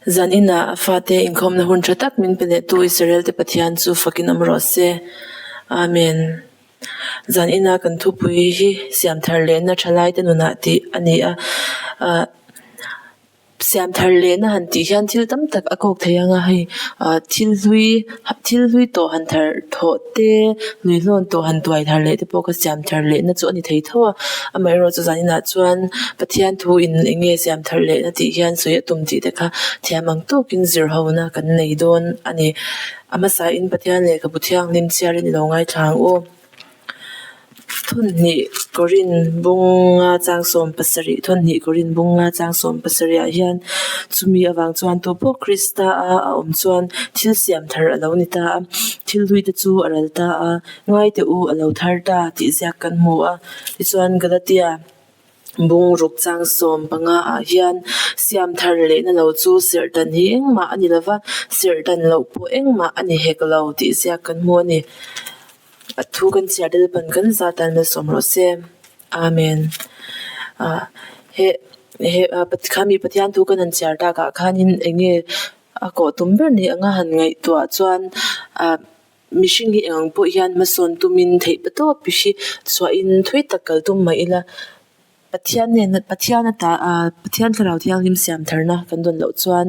Zan inah a fate inkhawmna hun tha tak min pe lehtu Israel te Pathian chu fakin awm rawh se. Amen. Zan ina kan thupui hi siam thar lehna thalaite nunah tih a ni a. Siam thar lehna han tih hian thil tam tak a kawk thei ang a, hei thil hlui thil hlui tawh han thar thawh te, hnuaihlawn tawh han tuai thar leh te pawh kha siam thar lehna chu a ni thei tho a. Amaherawhchu zan inah chuan Pathian thu in eng nge siam thar lehna tih hian sawi a tum tih te kha thiam ang tawkin zir hona kan nei dawn a ni. A hmasain Pathian lehkhabu thianghlim chhiarin i lo ngaithla ang u. Thunhnih Korin bunga changsawm pasarih Thunhnih Korin bunga changsawm pasarihah hian chumi avang chuan tupawh Krista a a awm chuan thil siam thar a lo ni ta a, thil hlui te chu a ral ta a, ngaite u a lo thar ta tih ziak kan hmu a. Tichuan Galatia bung ruk changsawm panga ah hian siam thar lehna lo chu serh dan hi engmah a ni lova, serh dan loh pawh engmah a ni hek lo tih ziak kan hmu a ni. A thu kan chhiar deuh pawn kan zat an malsawm rawh se. Amen. Ah he he ah khami Pathian thu kan han chhiar takah khanin eng nge a kawh tum ber ni anga han ngaihtuah chuan ah mihring hi eng ang pawh hian hmasawn tumin theih pa tawp hi chhuahin thui tak kal tum mah ila. Pathian nen Pathian ata ah Pathian thlarau thianghlim siam tharna kan dawn loh chuan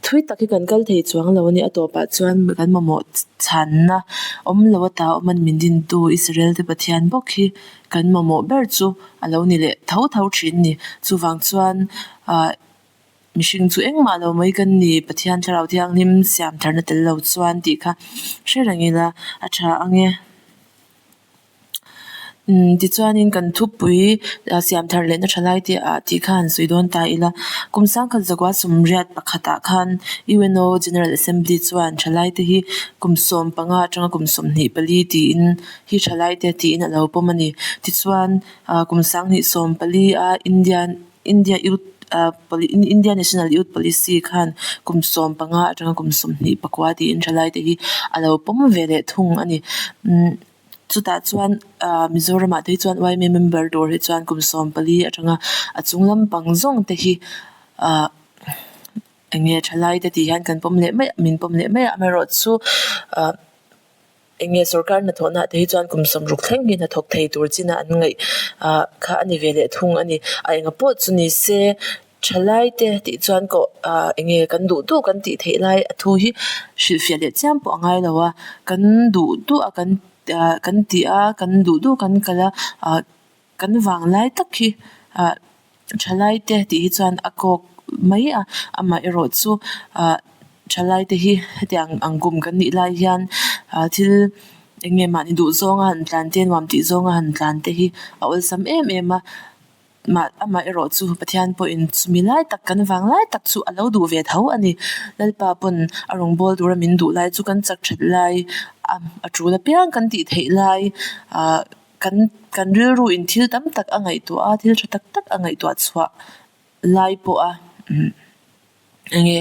thui tak hi kan kal thei chuang lo a ni. A tawpah chuan kan mamawh chhanna awm lo ata awm a ni min dintu Israel te Pathian bawk hi kan mamawh ber chu a lo ni leh tho tho thin a ni. Chuvang chuan ah mihring chu engmah lo mai kan ni Pathian thlarau thianghlim siam tharna tel lo chuan tih kha hre reng ila a tha ang e. Umm tichuanin kan thupui siam thar lehna tha lai te ah tih kha han sawi dawn ta ila kum sangkhat zakua sawmriat pakhatah khan UNO General Assembly chuan thalai te hi kum 15 atanga kum 24 tiin hi thalai te tiin a lo pawm a ni. Tichuan ah kum 2014 a Indian India Youth ah India National Youth Policy khan kum 15 atanga kum 24 tiin thalai te hi a lo pawm ve leh thung a ni. Umm Chutah chuan ah Mizoramah te hi chuan yma member tur hi chuan kum 14 atanga a chung lampang zawng te hi ah eng nge thalai te tih hian kan pawm leh mai a min pawm leh mai a amaherawhchu ah eng nge sorkar hnathawhna ah te hi chuan kum 60 thleng hi hnathawk thei tur chin a an ngaih ah kha a ni ve leh thung a ni. A enga pawh chu ni se Thalai te tih chuan kawh ah eng nge kan duh duh kan tih theih lai a thu hi hrilhfiah leh chiam pawh a ngai lo a, kan duh duh a kan ah kan tih a kan duh duh kan kal a ah kan vang lai tak hi ah thalai te tih hi chuan a kawk mai a amaherawh chu ah thalai te hi hetiang ang kum kan nih lai hian ah thil eng nge mahni duh zawnga han tlan te nuam tih zawnga han tlan te hi a awlsam em em a. Mah amah erawh chu Pathian pawhin chumi lai tak kan vang lai tak chu a lo duh ve tho a ni. Lalpa pawn a rawngbâwl tura min duh lai chu kan chak that lai, a a tul apiang kan tih theih lai, ah kan kan rilru in thil tam tak a ngaihtuah a, thil tha tak tak a ngaihtuah chhuah lai pawh a. Enge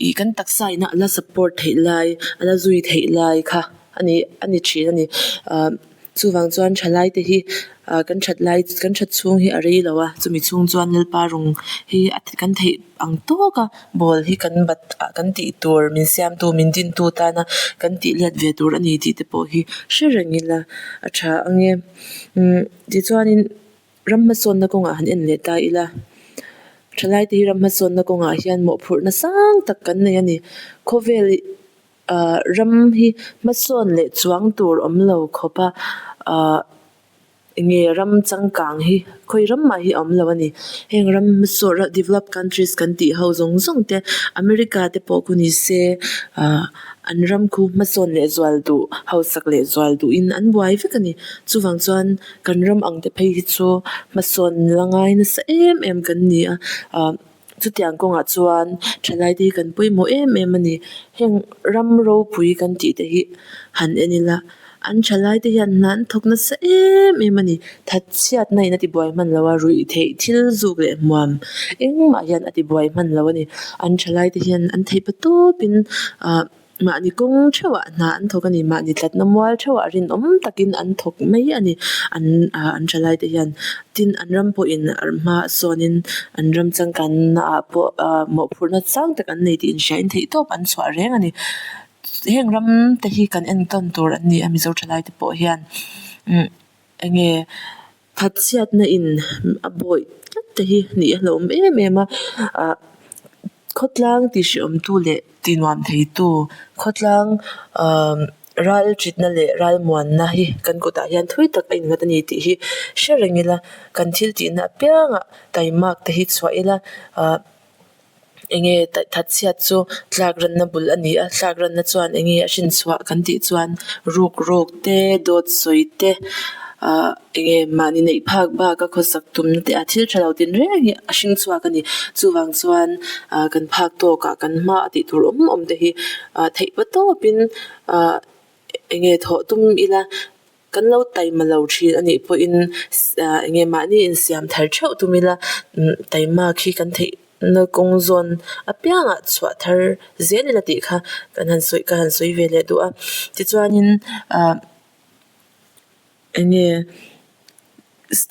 ih kan taksa ina a la support theih lai a la zui theih lai kha a ni a ni thin a ni ah chuvang chuan thalai te hi ah kan that lai kan that chhung hi a rei lo a chumi chhung chuan lalpa rawng hi a kan theih ang tawk a ball hi kan bat ah kan tih tur min siamtu min dintu tana kan tih let ve tur a ni tih te pawh hi hre reng ila a tha ang e umm tichuanin. Ram hmasawnna kawngah han en leh ta ila, thalaite hi ram hmasawnna kawngah hian mawhphurhna sang tak kan nei a ni. Khawvel ah ram hi hmasawn leh chuang tur awm lo khawp a, ah eng nge ram changkang hi khawi ram mah hi a awm lo a ni. Heng ram hmasawn develop countries kan tih ho zawng zawng te America te pawh khu ni se ah an ram khu hmasawn leh zual duh hausak leh zual duhin an buai vek a ni. Chuvang chuan. Kan ram ang te phei hi chu hmasawn la ngai nasa em em kan ni a, ah chutiang kawngah chuan thalai te hi kan pawimawh em em a ni. Heng ram ropui kan tih te hi han en ila an thalai te hian hna an thawk nasa em em a ni. Thatchhiatna in a tibuai hman lo a, ruih theih thil zuk leh hmuam engmah hian a tibuai hman lo a ni. An thalai te hian an theih patawpin ah. Mahni kawng theuhah hna an thawk a ni. Mahni tlatna mual theuhah rinawm takin an thawk mai a ni. An ah an thalai te hian tin an ram pawhin hma a sawnin an ram changkanna ah pawh ah mawhphurhna sang tak an nei tih inhriain theihtawp an chhuah reng a ni. Heng ram te hi kan entawn tur an ni a Mizo thalai te pawh hian umm enge thatchhiatna in a bawih tlat te hi nih a hlauhawm em em a ah khawtlang tihhreawmtu leh tinuam theitu khawtlang ah ral ṭitna leh ral muanna hi kan kutah hian thui tak a innghat a ni tih hi hre reng ila kan thil tihna apiangah taimak te hi chhuah ila ah. Enge thatchhiat chu tlak ranna bul a ni a, tlak ranna chuan enge a hrinchhuah kan tih chuan ruk ruk te, dawt sawi te, ah enge mahni neih phak bak a khawsak tumna te a thil tha lo tinreng hi a hringchhuak a ni. Chuvang chuan ah kan phak tawkah kan hma a tih tur awm awm te hi ah theih pa tawpin ah enge thawh tum ila. Kan lo taima lo thin a nih pawhin eng nge mahni insiam thar theuh tum ila taima khi kan theihna kawng zawn apiangah chhuah thar zel ila tih kha kan han sawi ka han sawi ve leh duh a. Tichuanin ah eng nge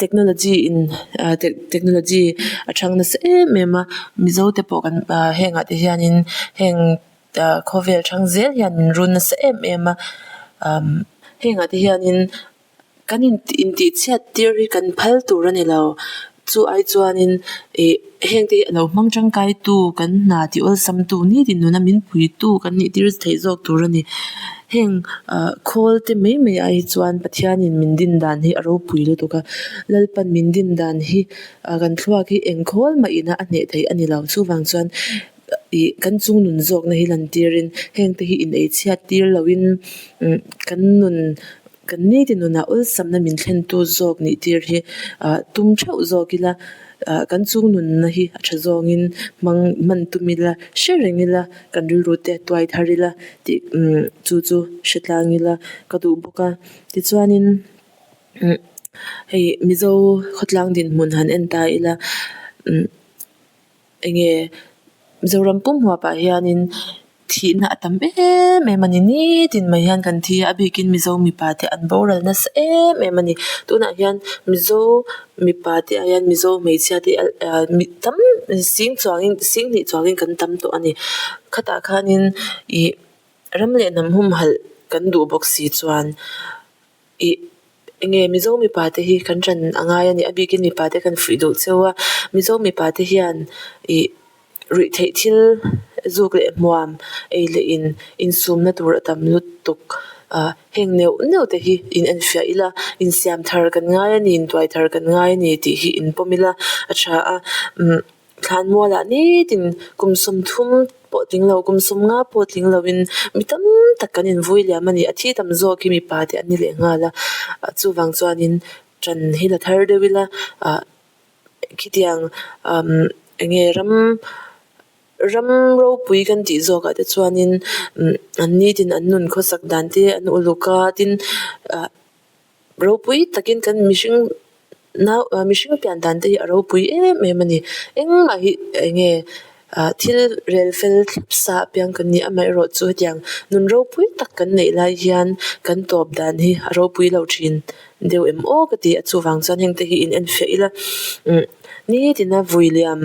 technology in ah technology a thang nasa em em a Mizo te pawh kan ah hengah te hianin heng Khawvel thang zel hian min run nasa em em a, hengah te hianin kan intihchhiat tir hi kan phal tur a ni lo. Chu ai chuanin ih heng te hi a lo hmang tangkai tu kan hna tih awlsam tu nitin nuna min pui tu kan nih tir theih zawk tur a ni. Heng khawl te mai mai ai hi chuan Pathianin min din dan hi a ropui lutuk a, Lalpan min din dan hi kan thluak hi eng khawl mah ina a hneh theih a ni lo. Chuvang chuan. Ih kan chung nun zawkna hi lan tirin heng te hi in ei chhiat tir loin kan nun kan nite nunah awlsamna min thlen tu zawk nih tir hi ah tum theuh zawk ila ah kan chung nunna hi a tha zawngin hmang hman tum ila hre reng ila kan rilru te tuai thar ila tih chu chu hre tlang ila ka duh bawk a tichuanin hei Mizo khawtlang dinhmun han en ta ila. Enge Mizoram pum huapah hianin thihna a tam em em a ni. Nitin mai hian kan thi a, a bikin Mizo mipa te an boral nasa em em a ni. Tunah hian Mizo mipa te ah hian Mizo hmeichhia te mi tam sing chuangin sing hnih chuangin kan tam tawh a ni. Khatah khanin ih ram leh hnam humhalh kan duh bawk si chuan. Ih enge Mizo mipa te hi kan ṭan a ngai a ni a bikin mipa te kan fuih duh cheu a Mizo mipa te hian ih ruih theih thil zuk leh hmuam ei leh in insumna tur a tam lutuk ah heng neuh neuh te hi in enfiah ila insiam thar kan ngai a ni intuai thar kan ngai a ni tih hi inpawm ila a ṭha a umm. Thlanmualah nitin kum 30 pawh tling lo, kum 50 pawh tling loin mi tam tak kan invui liam a ni. A thi tam zawk hi mipa te an ni leh nghal a, chuvang chuanin ṭan hi la thar deuh ila ah khitiang umm eng nge ram ram ropui kan tih zawkah te chuanin umm an nitin an nun khawsak dan te an uluk a tin ah. Ropui takin kan mihring nau mihring pian dan te hi a ropui em em a ni. Engmah hi eng nge ah thil rel fel thlap sa apiang kan ni amaherawh chu hetiang nun ropui tak kan neih lai hian kan tawp dan hi a ropui lo thin deuh em aw ka ti a chuvang chuan heng te hi in enfiah ila umm nitina vui liam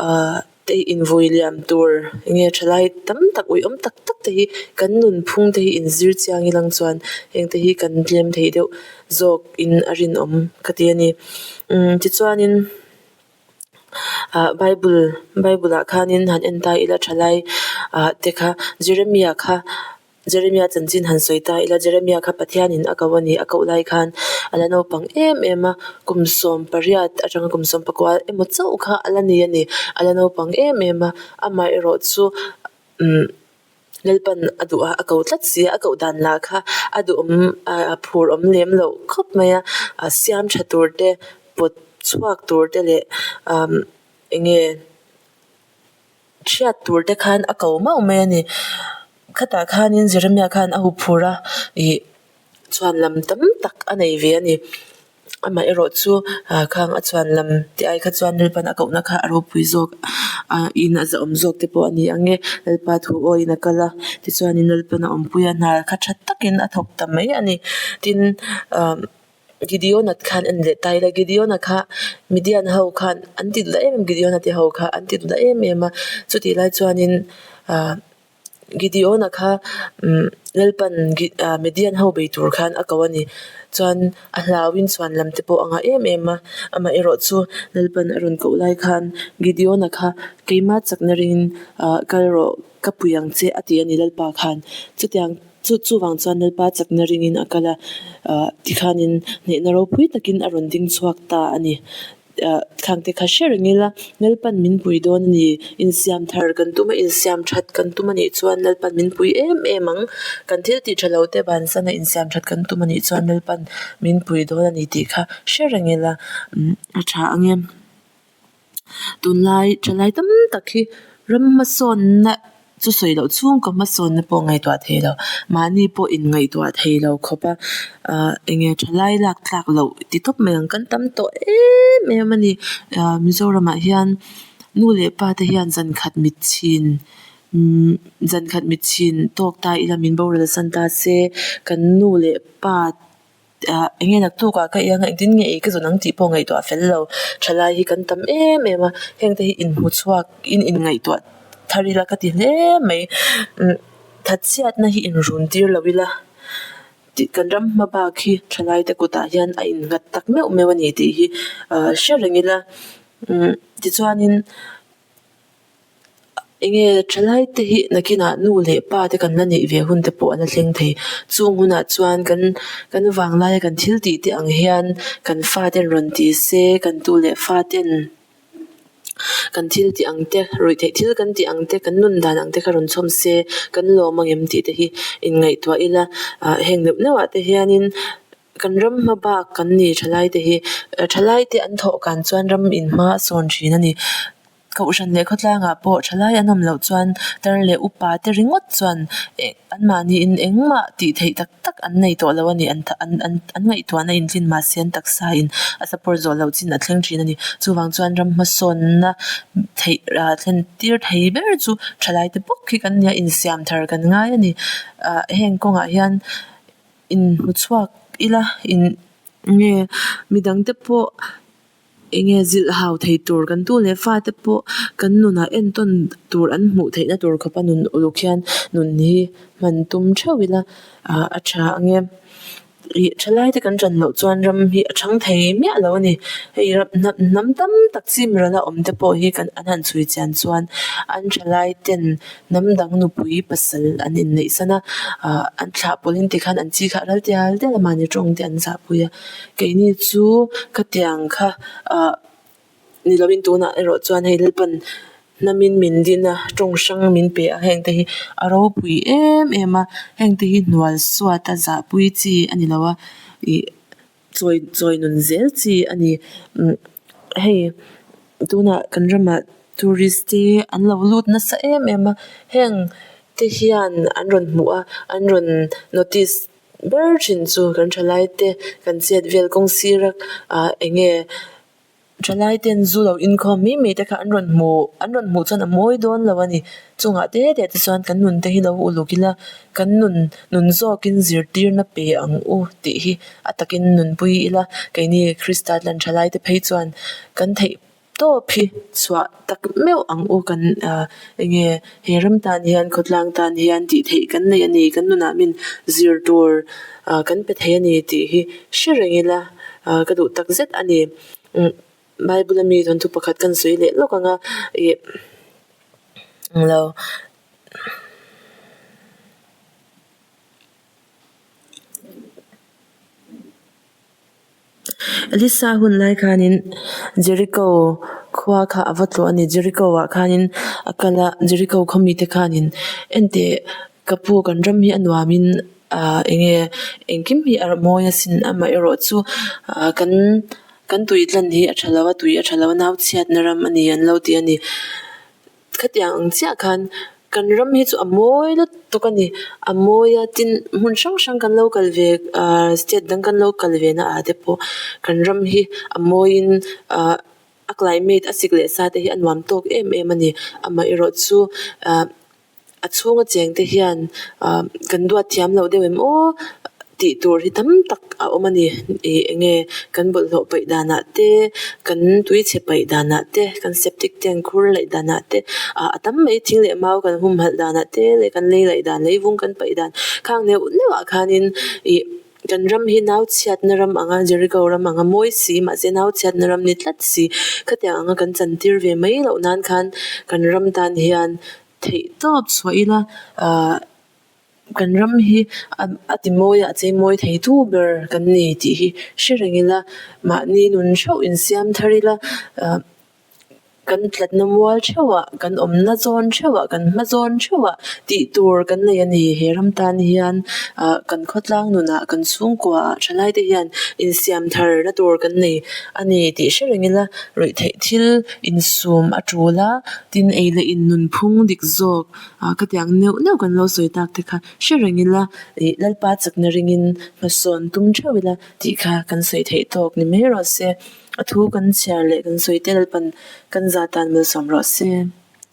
ah. Te invui liam tur enge thalai tam tak uiawm tak tak te hi kan nunphung te hi inzir chiang ilang chuan heng te hi kan tlem thei deuh zawk in a rinawm ka ti a ni. Umm tichuanin ah bible bible ah khanin han en ta ila thalai ah te kha Jeremia kha Jeremia chanchin han sawi ta ila, Jeremia kha Pathianin a ko a ni. A koh lai khan a la naupang em em a, kum 18 atanga kum 19 emaw chauh kha a la ni a ni. A la naupang em em a, amaherawh chu umm Lalpan a duh a, a ko tlat si a, a koh dan lah kha a duhawm a phur awm lem loh khawp mai a, a siam tha tur te, pawt chhuak tur te leh umm eng nge. Hriat tur te khan a ko mauh mai a ni. Khatah khanin Jeremia khan a huphur a, ih chhuan lam tam tak a nei ve a ni. Amaherawh chu khang a chhuan lam te ai kha chuan Lalpan a kohna kha a ropui zawk a in a zahawm zawk te pawh a ni ang e. Lalpa thu awiin a kal a, tichuanin Lalpan a awmpui a, hna kha tha takin a thawk ta mai a ni. Tin ah Gideon-a khan en leh ta ila, Gideon-a kha Midian ho khan an ti duh em em Gideon-a te ho kha an ti duh em em a, chutih lai chuanin ah. Gideon-a kha Lalpan Midian ho bei tur khan a ko a ni. Chuan a hlauin chhuan lam te pawh a ngah em em a, amaherawh chu Lalpan a rawn koh lai khan Gideon-a kha keimah chakna ringin kal rawh ka pui ang che a ti a ni Lalpa khan. Chutiang chu chuvang chuan Lalpa chakna ringin a kal a, tikhanin hnehna ropui takin a rawn ding chhuak ta a ni. Thlangte kha hre reng ila, Lalpan min pui dawn a ni. Insiam thar kan tum a, insiam that kan tum a nih chuan Lalpan min pui em em ang. Kan thil tih tha lo te bansana insiam that kan tum a nih chuan Lalpan min pui dawn a ni tih kha hre reng ila a tha ang em. Tunlai thalai tam tak hi ram hmasawnna Chu sawi loh chhungkaw hmasawnna pawh ngaihtuah thei lo, mahni pawh in ngaihtuah thei lo khawp a, ah eng nge thalai lak tlak loh ti tawp mai ang kan tam tawh em em a ni. Ah Mizoramah hian nu leh pa te hian zan khat mit chhin umm zan khat mit chhin tawk ta ila min boral san ta se kan nu leh pa Ah eng nge naktuk ah ka iang a engtin nge ei ka zawn ang tih pawh ngaihtuah fel lo. Thalai hi kan tam em em a, heng te hi inhmu chhuak in inngaihtuah thar ila ka ti hle mai. Umm thatchhiatna hi inrun tir lo ila tih kan ram hma bak hi thalai te kutah hian a innghat tak meuh meuh a ni tih hi ah hre reng ila. Umm tichuanin. Enge thalai te hi nakinah nu leh pa te kan la neih ve hun te pawh a la thleng thei. Chung hunah chuan kan kan vanglaia kan thil tih te ang hian kan fa ten rawn ti se, kan tu leh fa ten kan thil tih ang te, ruih theih thil kan tih ang te, kan nun dan ang te kha rawn chhawm se, kan lawm ang em tih te hi inngaihtuah ila. Ah heng neuh neuh ah te hianin Kan ram hma bak kan ni thalai te hi thalai te an thawh kan chuan ram in hma a sawn thin a ni. Kohhran leh khawtlangah pawh thalai an awm loh chuan tar leh upa te ringawt chuan anmahni in engmah tih theih tak tak an nei tawh lo a ni. An an ngaihtuahna intlin mahse an taksa in a support zawh loh chin a thleng thin a ni. Chuvang chuan ram hmasawnna theih thlen tir thei ber chu thalai te bawk hi kan nia insiam thar kan ngai a ni. Heng kawngah hian. Inhmu chhuak ila in nge midang te pawh enge zilh hau thei tur kan tu leh fa te pawh kan nunah entawn tur an hmuh theihna tur khawpa nun uluk hian nun hi hman tum theuh ila ah a tha ang em ih thalai te kan tan loh chuan ram hi a thang thei miah lo a ni hei ram hnam hnam tam tak chim rala awm te pawh hi kan an han chhui chian chuan an thalai ten. Hnam dang nupui pasal an inneih san a, ah an thlah pawlhin tikhan an chi kha a ral tial tial a mahni tawng te an zahpui a. Keini chu khatiang kha ah ni lovin tunah erawh chuan hei Lalpan hnamin min din a, tawng hrang min pe a, heng te hi a ropui em em a, heng te hi hnual suat a zahpui chi a ni lo a, ih chawi chawi nun zel chi a ni. Umm hei tunah kan ramah tourist te an lo lut nasa em em a heng te hian an rawn hmuh a an rawn notice ber thin chu kan thalai te kan chet vel kawng sir a ah eng nge thalai ten zu lo inkhawm mai mai te kha an rawn hmuh an rawn hmuh chuan a mawi dawn lo a ni chungah te te te chuan kan nun te hi lo uluk ila kan nun nun zawkin zirtirna pe ang u tih hi a takin nunpui ila keini Krista tlan thalai te phei chuan kan theih tawp hi chhuah tak meuh ang u kan ah eng nge he ram tan hian khawtlang tan hian tih theih kan nei a ni kan nunah min zir tur ah kan pe thei a ni tih hi hre reng ila ah ka duh tak zet a ni umm Bible a mi thawnthu pakhat kan sawi leh lawk ang a ih englo. Elisa hun lai khanin Jericho khua kha a va tlawh a ni. Jericho ah khanin a kal a, Jericho khaw mite khanin enteh ka pu kan ram hi a nuamin ah eng nge engkim hi a mawi asin amaherawh chu ah kan kan tui tlan hi a tha lo a tui a tha lo a nau chhiatna ram a ni an lo ti a ni. Khatiang ang chiah khan. Kan ram hi chu a mawi lutuk a ni. A mawi a, tin hmun hrang hrang kan lo kal ve ahh state dang kan lo kal ve na ah te pawh kan ram hi a mawiin ahh a climate a sik leh sa te hi a nuam tawk em em a ni. Amaherawh chu ahh a chhunga cheng te hian ahh kan duat thiam loh deuh em aw tih tur hi tam tak a awm a ni. Ih eng nge kan bawlhhlawh paih danah te kan tui chhe paih danah te kan septic tank khur laih danah te ah a tam mai thing leh mau kan humhalh danah te leh kan lei laih dan leivung kan paih dan khang neuh neuh ah khanin ih kan ram hi nau chhiatna ram anga Jericho ram anga mawi si mahse nau chhiatna ram ni tlat si khatiang anga kan chantir ve mai loh nan khan kan ram tan hian theih tawp chhuah ila ah. Kan ram hi a ti mawi a, a chei mawi thei tu ber kan ni tih hi hre reng ila, mahni nun theuh insiam thar ila, kan tlatna mual theuhah, kan awmna zawn theuhah, kan hma zawn theuhah tih tur kan nei a ni. He ram tan hian kan khawtlang nunah, kan chhungkuaah thalaite hian insiam tharna tur kan nei a ni tih hre reng ila, ruihtheih thil insum a tul a, tin ei leh in nunphung dik zawk. Ah khatiang neuh neuh kan lo sawi tak te kha hre reng ila ih Lalpa chakna ringin hmasawn tum theuh ila tih kha kan sawi theih tawk ni mai rawh se. A thu kan chhiar leh kan sawi te Lalpan kan za tan malsawm rawh se.